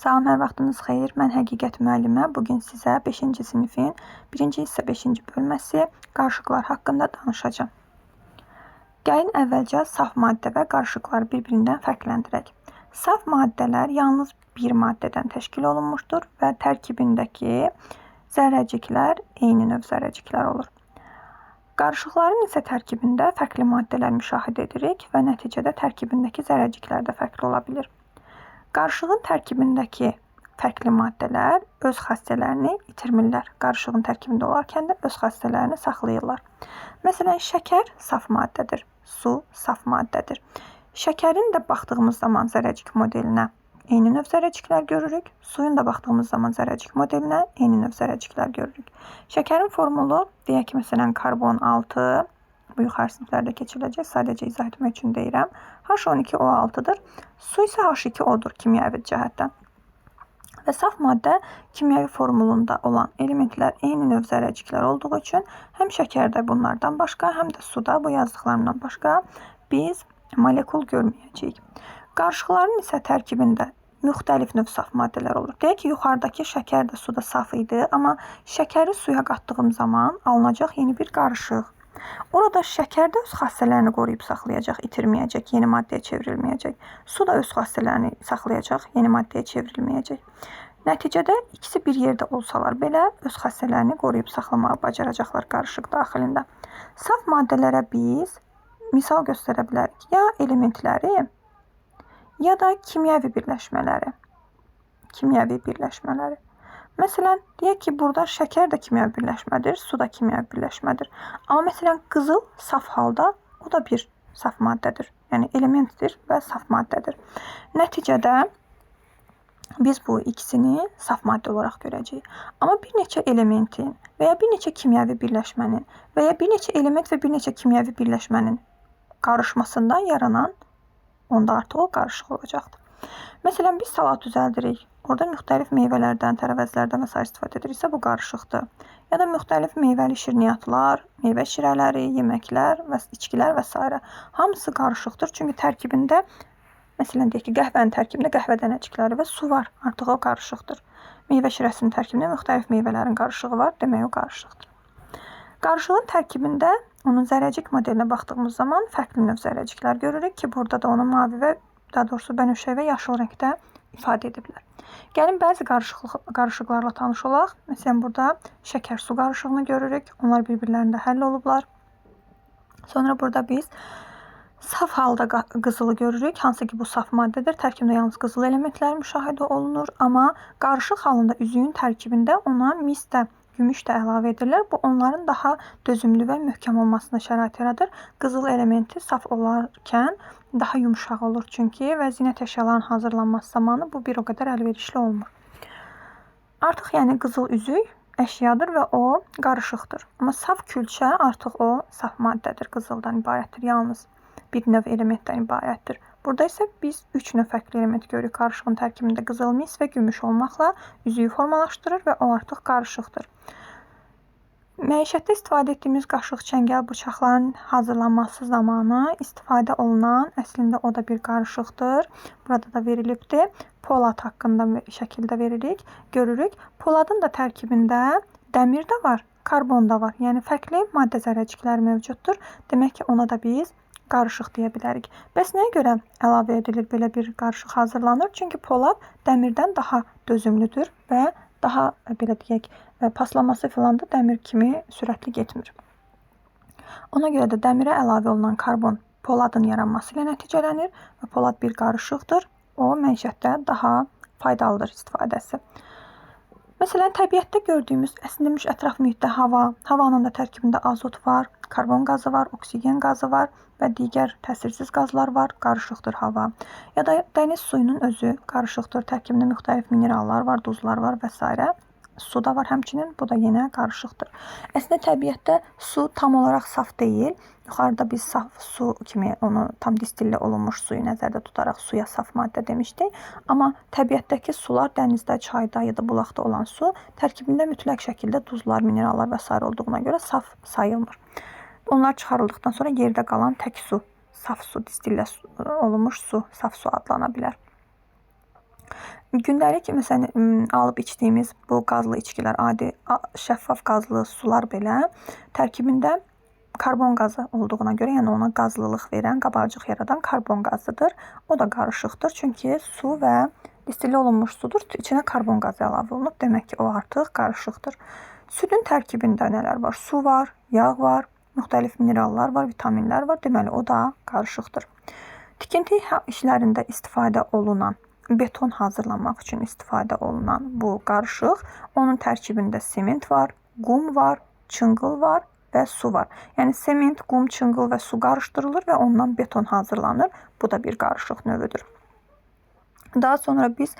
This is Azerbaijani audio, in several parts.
Salam, hər vaxtınız xeyir. Mən Həqiqət müəllimə. Bu gün sizə 5-ci sinifin 1-ci hissə 5-ci bölməsi qarışıqlar haqqında danışacağam. Gəlin əvvəlcə saf maddə və qarışıqları bir-birindən fərqləndirək. Saf maddələr yalnız bir maddədən təşkil olunmuşdur və tərkibindəki zərrəciklər eyni növ zərrəciklər olur. Qarışıqların isə tərkibində fərqli maddələr müşahidə edirik və nəticədə tərkibindəki zərrəciklər də fərqli ola bilir. Qarışığın tərkibindəki fərqli maddələr öz xassələrini itirmirlər. Qarışığın tərkibində olarkən də öz xassələrini saxlayırlar. Məsələn, şəkər saf maddədir, su saf maddədir. Şəkərin də baxdığımız zaman zərrəcik modelinə eyni növ zərrəciklər görürük. Suyun da baxdığımız zaman zərrəcik modelinə eyni növ zərrəciklər görürük. Şəkərin formulu, deyək ki, məsələn, karbon 6, bu yuxarı siniflərdə keçiriləcək, sadəcə izah etmək üçün deyirəm. H12O6-dır. Su isə H2O-dur kimyəvi cəhətdən. Və saf maddə kimyəvi formulunda olan elementlər eyni növ zərrəciklər olduğu üçün həm şəkərdə bunlardan başqa, həm də suda bu yazdıqlarımdan başqa biz molekul görməyəcəyik. Qarışıqların isə tərkibində müxtəlif növ saf maddələr olur. Deyək ki, yuxarıdakı şəkər də suda saf idi, amma şəkəri suya qatdığım zaman alınacaq yeni bir qarışıq. Orada şəkər də öz xassələrini qoruyub saxlayacaq, itirməyəcək, yeni maddəyə çevrilməyəcək. Su da öz xassələrini saxlayacaq, yeni maddəyə çevrilməyəcək. Nəticədə ikisi bir yerdə olsalar belə öz xassələrini qoruyub saxlamağı bacaracaqlar qarışıq daxilində. Saf maddələrə biz misal göstərə bilərik. Ya elementləri, ya da kimyəvi birləşmələri. Kimyəvi birləşmələri. Məsələn, deyək ki, burada şəkər də kimyəvi birləşmədir, su da kimyəvi birləşmədir. Amma məsələn, qızıl saf halda o da bir saf maddədir. Yəni elementdir və saf maddədir. Nəticədə biz bu ikisini saf maddə olaraq görəcəyik. Amma bir neçə elementin və ya bir neçə kimyəvi birləşmənin və ya bir neçə element və bir neçə kimyəvi birləşmənin qarışmasından yaranan onda artıq o qarışıq olacaqdır. Məsələn, biz salat düzəldirik. Orada müxtəlif meyvələrdən, tərəvəzlərdən və sair istifadə ediriksə, bu qarışıqdır. Ya da müxtəlif meyvəli şirniyyatlar, meyvə şirələri, yeməklər və içkilər və sairə. Hamısı qarışıqdır. Çünki tərkibində, məsələn, deyək ki, qəhvənin tərkibində qəhvə dənəcikləri və su var. Artıq o qarışıqdır. Meyvə şirəsinin tərkibində müxtəlif meyvələrin qarışığı var. Demək, o qarışıqdır. Qarışığın tərkibində onun zərrəcik modelinə baxdığımız zaman fərqli növ zərrəciklər görürük ki, burada da onu mavi və daha doğrusu bənövşəyi və yaşıl rəngdə ifadə ediblər. Gəlin bəzi qarışıqlarla tanış olaq. Məsələn, burada şəkər su qarışığını görürük. Onlar bir-birlərində həll olublar. Sonra burada biz saf halda qızılı görürük. Hansı ki, bu saf maddədir. Tərkibində yalnız qızıl elementlər müşahidə olunur. Amma qarışıq halında üzüyün tərkibində ona mis də, gümüş də əlavə edirlər. Bu onların daha dözümlü və möhkəm olmasına şərait yaradır. Qızıl elementi saf olarkən daha yumşaq olur çünki və zinət əşyalarının hazırlanması zamanı bu bir o qədər əlverişli olmur. Artıq yəni qızıl üzük əşyadır və o qarışıqdır. Amma saf külçə artıq o saf maddədir, qızıldan ibarətdir. Yalnız bir növ elementdən ibarətdir. Burada isə biz 3 növ fərqli element görürük. Qarışığın tərkibində qızıl, mis və gümüş olmaqla üzüyü formalaşdırır və o artıq qarışıqdır. Məişətdə istifadə etdiyimiz qaşıq, çəngəl, bıçaqların hazırlanması zamanı istifadə olunan, əslində o da bir qarışıqdır. Burada da verilibdir. Polad haqqında şəkildə veririk, görürük. Poladın da tərkibində dəmir də var, karbon da var. Yəni fərqli maddə zərrəcikləri mövcuddur. Demək ki, ona da biz qarışıq deyə bilərik. Bəs nəyə görə əlavə edilir, belə bir qarışıq hazırlanır? Çünki polad dəmirdən daha dözümlüdür və daha belə deyək, paslaması filan da dəmir kimi sürətli getmir. Ona görə də dəmirə əlavə olunan karbon poladın yaranması ilə nəticələnir və polad bir qarışıqdır. O məişətdə daha faydalıdır istifadəsi. Məsələn, təbiətdə gördüyümüz, əslində ətraf mühitdə hava, havanın da tərkibində azot var, karbon qazı var, oksigen qazı var və digər təsirsiz qazlar var, qarışıqdır hava. Ya da dəniz suyunun özü qarışıqdır, tərkibində müxtəlif minerallar var, duzlar var və s. Su da var həmçinin, bu da yenə qarışıqdır. Əslində təbiətdə su tam olaraq saf deyil. Yuxarıda biz saf su kimi onu tam distillə olunmuş suyu nəzərdə tutaraq suya saf maddə demişdik. Amma təbiətdəki sular dənizdə, çayda ya da bulaqda olan su tərkibində mütləq şəkildə duzlar, minerallar və sair olduğuna görə saf sayılmır. Onlar çıxarıldıqdan sonra yerdə qalan tək su, saf su, distillə olunmuş su, saf su adlana bilər. Gündəlik məsələn alıb içdiyimiz bu qazlı içkilər, adi şəffaf qazlı sular belə tərkibində karbon qazı olduğuna görə, yəni ona qazlılıq verən, qabarcıq yaradan karbon qazıdır. O da qarışıqdır. Çünki su və distillə olunmuş sudur. İçinə karbon qazı əlavə olunub. Demək ki, o artıq qarışıqdır. Südün tərkibində nələr var? Su var, yağ var, müxtəlif minerallar var, vitaminlər var. Deməli, o da qarışıqdır. Tikinti işlərində istifadə olunan, beton hazırlamaq üçün istifadə olunan bu qarışıq, onun tərkibində sement var, qum var, çınqıl var və su var. Yəni sement, qum, çınqıl və su qarışdırılır və ondan beton hazırlanır. Bu da bir qarışıq növüdür. Daha sonra biz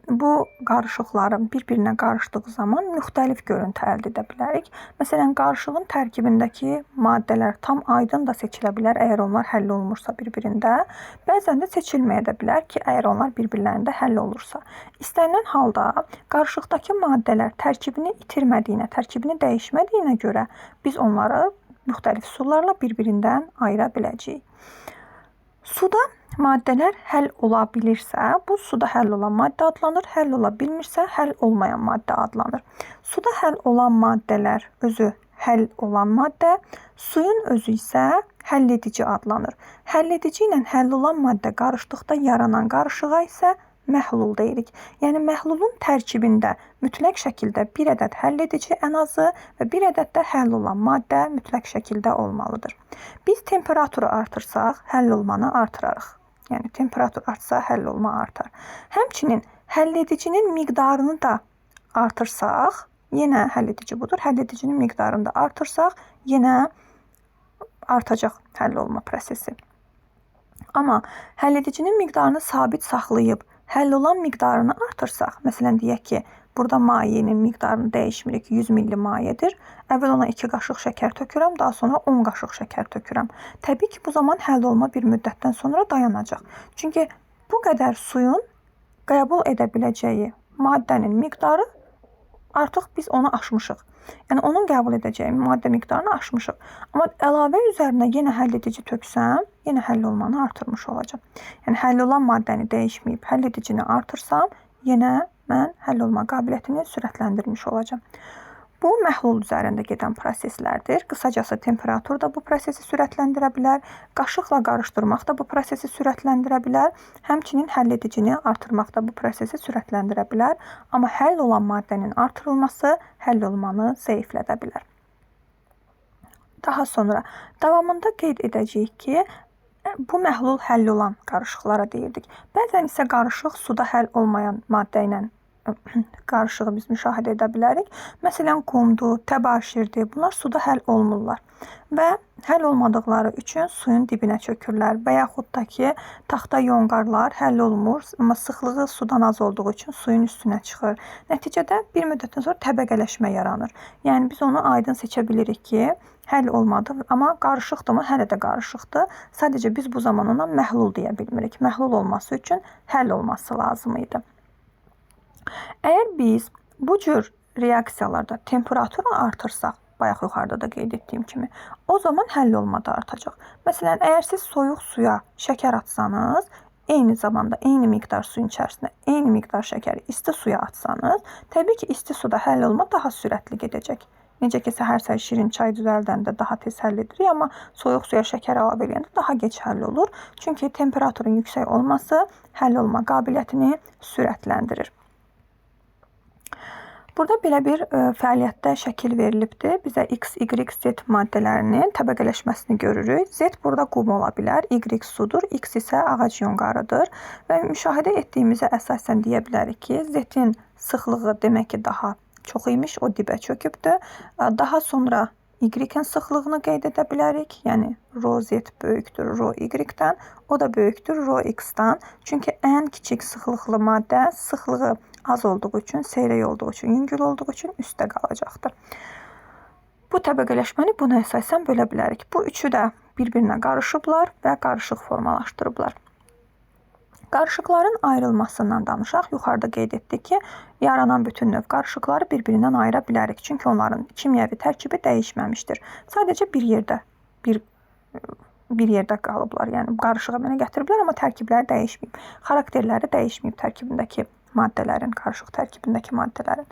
bu qarışıqların bir-birinə qarışdığı zaman müxtəlif görüntü əldə edə bilərik. Məsələn, qarışığın tərkibindəki maddələr tam aydın da seçilə bilər, əgər onlar həll olunmursa bir-birində. Bəzən də seçilməyə də bilər ki, əgər onlar bir-birlərində həll olursa. İstənilən halda qarışıqdakı maddələr tərkibini itirmədiyinə, tərkibini dəyişmədiyinə görə biz onları müxtəlif üsullarla bir-birindən ayıra biləcəyik. Suda maddələr həll ola bilirsə, bu suda həll olan maddə adlanır. Həll ola bilmirsə, həll olmayan maddə adlanır. Suda həll olan maddələr özü həll olan maddə, suyun özü isə həll edici adlanır. Həll edici ilə həll olan maddə qarışdıqda yaranan qarışığa isə məhlul deyirik. Yəni məhlulun tərkibində mütləq şəkildə bir ədəd həll edici ən azı və bir ədəd də həll olan maddə mütləq şəkildə olmalıdır. Biz temperaturu artırsaq, həll olmanı artırarıq. Yəni temperatur artsa, həll olma artar. Həmçinin həll edicinin miqdarını da artırsaq, yenə həll edici budur. Həll edicinin miqdarını da artırsaq, yenə artacaq həll olma prosesi. Amma həll edicinin miqdarını sabit saxlayıb həll olan miqdarını artırsaq, məsələn deyək ki, burada mayenin miqdarını dəyişmirik, 100 milli mayedir. Əvvəl ona 2 qaşıq şəkər tökürəm, daha sonra 10 qaşıq şəkər tökürəm. Təbii ki, bu zaman həll olma bir müddətdən sonra dayanacaq. Çünki bu qədər suyun qəbul edə biləcəyi maddənin miqdarı artıq biz onu aşmışıq. Yəni onun qəbul edəcəyi maddə miqdarını aşmışıq. Amma əlavə üzərinə yenə həll edici töksəm, yenə həll olmanı artırmış olacağam. Yəni həll olan maddəni dəyişməyib həll edicini artırsam, yenə mən həll olma qabiliyyətini sürətləndirmiş olacağam. Bu məhlul üzərində gedən proseslərdir. Qısacası temperatur da bu prosesi sürətləndirə bilər, qaşıqla qarışdırmaq da bu prosesi sürətləndirə bilər, həmçinin həll edicini artırmaq da bu prosesi sürətləndirə bilər. Amma həll olan maddənin artırılması həll olmanı zəiflədə bilər. Daha sonra davamında qeyd edəcəyik ki, bu məhlul həll olan qarışıqlara deyirdik. Bəzən isə qarışıq suda həll olmayan maddə ilə qarışığı biz müşahidə edə bilərik. Məsələn, qumdur, təbaşirdir. Bunlar suda həll olmurlar və həll olmadıqları üçün suyun dibinə çökürlər və yaxud da ki, taxta yonqarlar həll olmur, amma sıxlığı sudan az olduğu üçün suyun üstünə çıxır. Nəticədə bir müddətdən sonra təbəqələşmə yaranır. Yəni biz onu aydın seçə bilirik ki, həll olmadı, amma qarışıqdırmı? Hələ də qarışıqdır. Sadəcə biz bu zaman ona məhlul deyə bilmirik. Məhlul olması üçün həll olması lazım idi. Əgər biz bu cür reaksiyalarda temperaturu artırsaq, bayaq yuxarıda da qeyd etdiyim kimi, o zaman həll olma da artacaq. Məsələn, əgər siz soyuq suya şəkər atsanız, eyni zamanda eyni miqdar suyun içərisinə eyni miqdar şəkəri isti suya atsanız, təbii ki, isti suda həll olma daha sürətli gedəcək. Necə ki, səhər-səhər şirin çay düzəldəndə daha tez həll edirik, amma soyuq suya şəkər əlavə eləyəndə daha gec həll olur. Çünki temperaturun yüksək olması həll olma qabiliyyətini sürətləndirir. Burada belə bir fəaliyyətdə şəkil verilibdir. Bizə X, Y, Z maddələrinin təbəqələşməsini görürük. Z burada qum ola bilər, Y sudur, X isə ağac yonqarıdır. Və müşahidə etdiyimizə əsasən deyə bilərik ki, Z-in sıxlığı demək ki, daha çox imiş, o dibə çökübdür. Daha sonra Y-in sıxlığını qeyd edə bilərik. Yəni, rho Z böyükdür rho Y-dən, o da böyükdür rho X-dan. Çünki ən kiçik sıxlıqlı maddə sıxlığı az olduğu üçün, seyrək olduğu üçün, yüngül olduğu üçün üstdə qalacaqdır. Bu təbəqələşməni buna əsasən bölə bilərik. Bu üçü də bir-birinə qarışıblar və qarışıq formalaşdırıblar. Qarışıqların ayrılmasından danışaq. Yuxarıda qeyd etdik ki, yaranan bütün növ qarışıqları bir-birindən ayıra bilərik. Çünki onların kimyəvi tərkibi dəyişməmişdir. Sadəcə bir yerdə bir yerdə qalıblar. Yəni qarışığa mənə gətiriblər, amma tərkibləri dəyişməyib. Xarakterləri dəyişməyib tərkibindəki Maddələrin, qarışıq tərkibindəki maddələrin.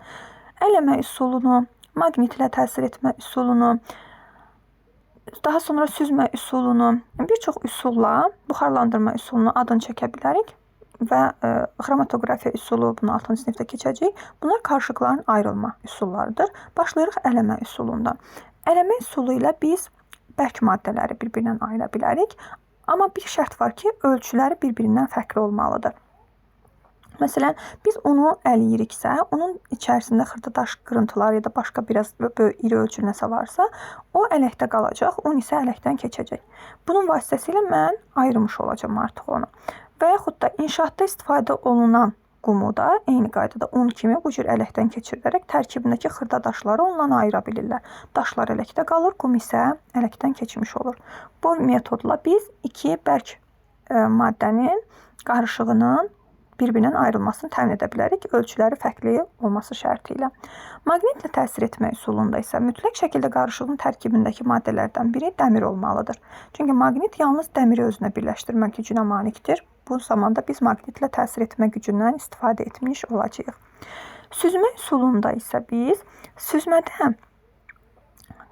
Ələmə üsulunu, maqnitlə təsir etmə üsulunu, daha sonra süzmə üsulunu, bir çox üsulla buxarlandırma üsulunu adını çəkə bilərik və xromatoqrafiya üsulu bunu 6-cı sinifdə keçəcəyik. Bunlar qarışıqların ayrılma üsullarıdır. Başlayırıq ələmə üsulundan. Ələmə üsulu ilə biz bərk maddələri bir-birindən ayıra bilərik. Amma bir şərt var ki, ölçüləri bir-birindən fərqli olmalıdır. Məsələn, biz unu əliyiriksə, unun içərisində xırda daş qırıntıları ya da başqa biraz böyük, iri ölçülü nəsə varsa, o ələkdə qalacaq, un isə ələkdən keçəcək. Bunun vasitəsilə mən ayırmış olacağam artıq onu. Və yaxud da inşaatda istifadə olunan qumu da eyni qaydada un kimi bu cür ələkdən keçirilərək tərkibindəki xırda daşları ondan ayıra bilirlər. Daşlar ələkdə qalır, qum isə ələkdən keçmiş olur. Bu metodla biz iki bərk maddənin qarışığının bir-birindən ayrılmasını təmin edə bilərik, ölçüləri fərqli olması şərti ilə. Maqnitlə təsir etmə üsulunda isə mütləq şəkildə qarışığın tərkibindəki maddələrdən biri dəmir olmalıdır. Çünki maqnit yalnız dəmiri özünə birləşdirmək gücünə malikdir. Bu zamanda biz maqnitlə təsir etmə gücündən istifadə etmiş olacağıq. Süzmə üsulunda isə biz süzmədə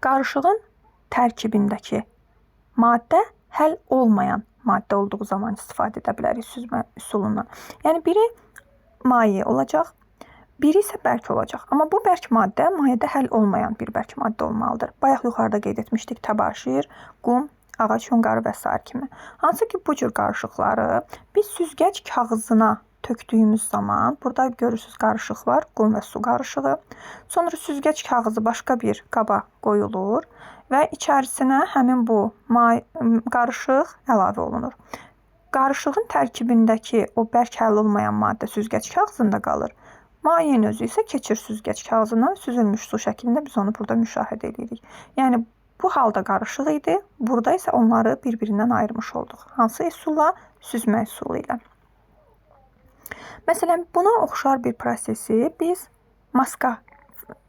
qarışığın tərkibindəki maddə həll olmayan maddə olduğu zaman istifadə edə bilərik süzmə üsulundan. Yəni biri maye olacaq, biri isə bərk olacaq. Amma bu bərk maddə mayedə həll olmayan bir bərk maddə olmalıdır. Bayaq yuxarıda qeyd etmişdik, təbaşir, qum, ağac yonqarı və sair kimi. Hansı ki bu cür qarışıqları biz süzgəc kağızına tökdüyümüz zaman, burada görürsünüz qarışıq var, qum və su qarışığı. Sonra süzgəc kağızı başqa bir qaba qoyulur və içərisinə həmin bu qarışıq əlavə olunur. Qarışığın tərkibindəki o bərk həll olmayan maddə süzgəc kağızında qalır. Mayenin özü isə keçir süzgəc kağızına, süzülmüş su şəklində biz onu burada müşahidə edirik. Yəni bu halda qarışıq idi, burada isə onları bir-birindən ayırmış olduq. Hansı üsulla? Süzmə üsulu ilə. Məsələn, buna oxşar bir prosesi biz maska,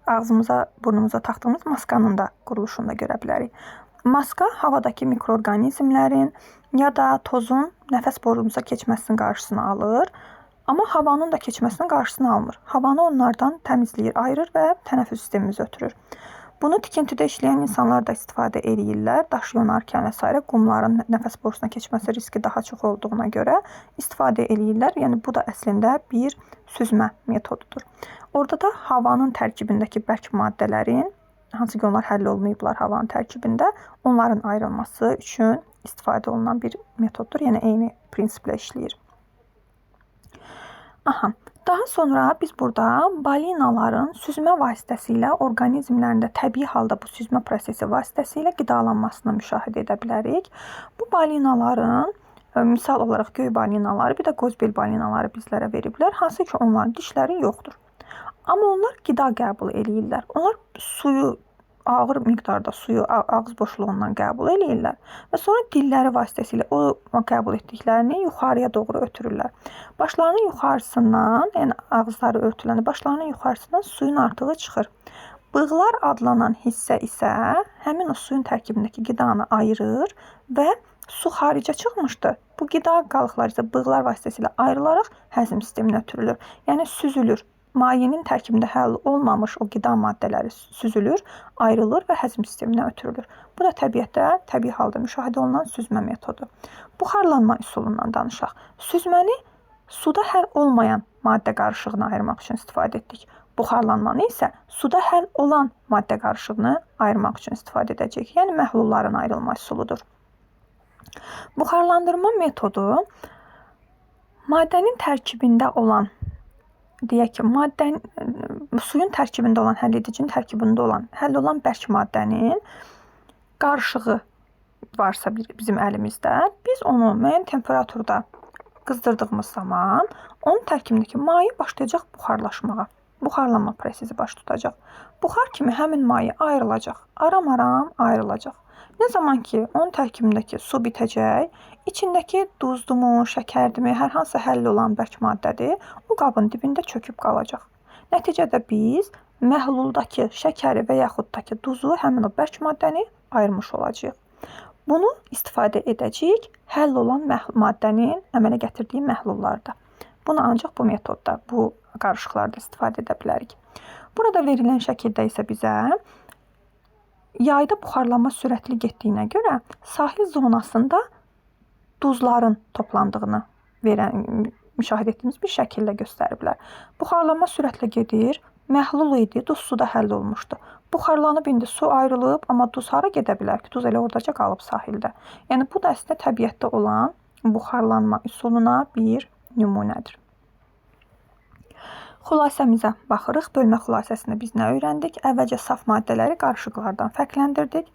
ağzımıza, burnumuza taxdığımız maskanın da quruluşunda görə bilərik. Maska havadakı mikroorqanizmlərin ya da tozun nəfəs borumuza keçməsinin qarşısını alır, amma havanın da keçməsinin qarşısını almır. Havanı onlardan təmizləyir, ayırır və tənəffüs sistemimizi ötürür. Bunu tikintidə işləyən insanlar da istifadə eləyirlər. Daş yonarkən və sairə qumların nəfəs borusuna keçməsi riski daha çox olduğuna görə istifadə eləyirlər. Yəni bu da əslində bir süzmə metodudur. Orada da havanın tərkibindəki bərk maddələrin, hansı ki onlar həll olmayıblar havanın tərkibində, onların ayrılması üçün istifadə olunan bir metoddur. Yəni eyni prinsiplə işləyir. Aha. Daha sonra biz burada balinaların süzmə vasitəsilə orqanizmlərində təbii halda bu süzmə prosesi vasitəsilə qidalanmasını müşahidə edə bilərik. Bu balinaların, misal olaraq göy balinaları, bir də qozbel balinaları bizlərə veriblər, hansı ki onların dişləri yoxdur. Amma onlar qida qəbul eləyirlər. Onlar suyu, ağır miqdarda suyu ağız boşluğundan qəbul eləyirlər və sonra dilləri vasitəsilə o qəbul etdiklərini yuxarıya doğru ötürürlər. Başlarının yuxarısından, yəni ağızları örtüləndə başlarının yuxarısından suyun artığı çıxır. Bığlar adlanan hissə isə həmin o suyun tərkibindəki qidanı ayırır və su xaricə çıxmışdı. Bu qida qalıqları isə bığlar vasitəsilə ayrılaraq həzm sisteminə ötürülür. Yəni süzülür. Mayenin tərkibində həll olmamış o qida maddələri süzülür, ayrılır və həzm sisteminə ötürülür. Bu da təbiətdə təbii halda müşahidə olunan süzmə metodu. Buxarlanma üsulundan danışaq. Süzməni suda həll olmayan maddə qarışığını ayırmaq üçün istifadə etdik. Buxarlanmanı isə suda həll olan maddə qarışığını ayırmaq üçün istifadə edəcəyik. Yəni məhlulların ayrılma üsuludur. Buxarlandırma metodu maddənin tərkibində olan, deyək ki, maddənin, suyun tərkibində olan, həll edicinin tərkibində olan, həll olan bərk maddənin qarışığı varsa bizim əlimizdə, biz onu müəyyən temperaturda qızdırdığımız zaman onun tərkibindəki maye başlayacaq buxarlaşmağa. Buxarlanma prosesi baş tutacaq. Buxar kimi həmin maye ayrılacaq. Aram-aram ayrılacaq. Nə zaman ki, onun tərkibindəki su bitəcək, içindəki duzdumu, şəkərdimi, hər hansı həll olan bərk maddədir, o qabın dibində çöküb qalacaq. Nəticədə biz məhluldakı şəkəri və yaxud da ki, duzu, həmin o bərk maddəni ayırmış olacağıq. Bunu istifadə edəcəyik həll olan maddənin əmələ gətirdiyi məhlullarda. Bunu ancaq bu metodda, bu qarışıqlarda istifadə edə bilərik. Burada verilən şəkildə isə bizə yayda buxarlanma sürətli getdiyinə görə sahil zonasında duzların toplandığını verən, müşahidə etdiyimiz bir şəkildə göstəriblər. Buxarlanma sürətlə gedir, məhlul idi, duz suda həll olmuşdu. Buxarlanıb indi su ayrılıb, amma duz hara gedə bilər ki? Duz elə oradaca qalıb sahildə. Yəni bu da əslində təbiətdə olan buxarlanma üsuluna bir nümunədir. Xülasəmizə baxırıq. Bölmə xülasəsində biz nə öyrəndik? Əvvəlcə saf maddələri qarışıqlardan fərqləndirdik.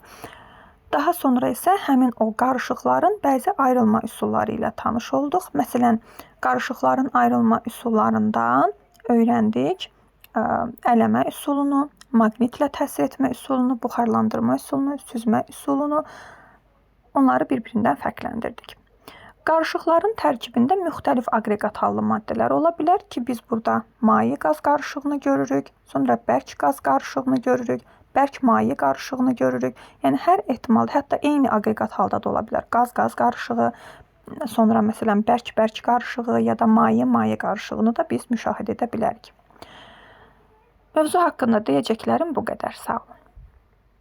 Daha sonra isə həmin o qarışıqların bəzi ayrılma üsulları ilə tanış olduq. Məsələn, qarışıqların ayrılma üsullarından öyrəndik ələmə üsulunu, maqnitlə təsir etmə üsulunu, buxarlandırma üsulunu, süzmə üsulunu, onları bir-birindən fərqləndirdik. Qarışıqların tərkibində müxtəlif aqreqat hallı maddələr ola bilər ki, biz burada maye qaz qarışığını görürük, sonra bərk qaz qarışığını görürük, bərk maye qarışığını görürük. Yəni hər ehtimal, hətta eyni aqreqat halda da ola bilər. Qaz-qaz qarışığı, sonra məsələn bərk-bərk qarışığı ya da maye-maye qarışığını da biz müşahidə edə bilərik. Mövzu haqqında deyəcəklərim bu qədər. Sağ olun.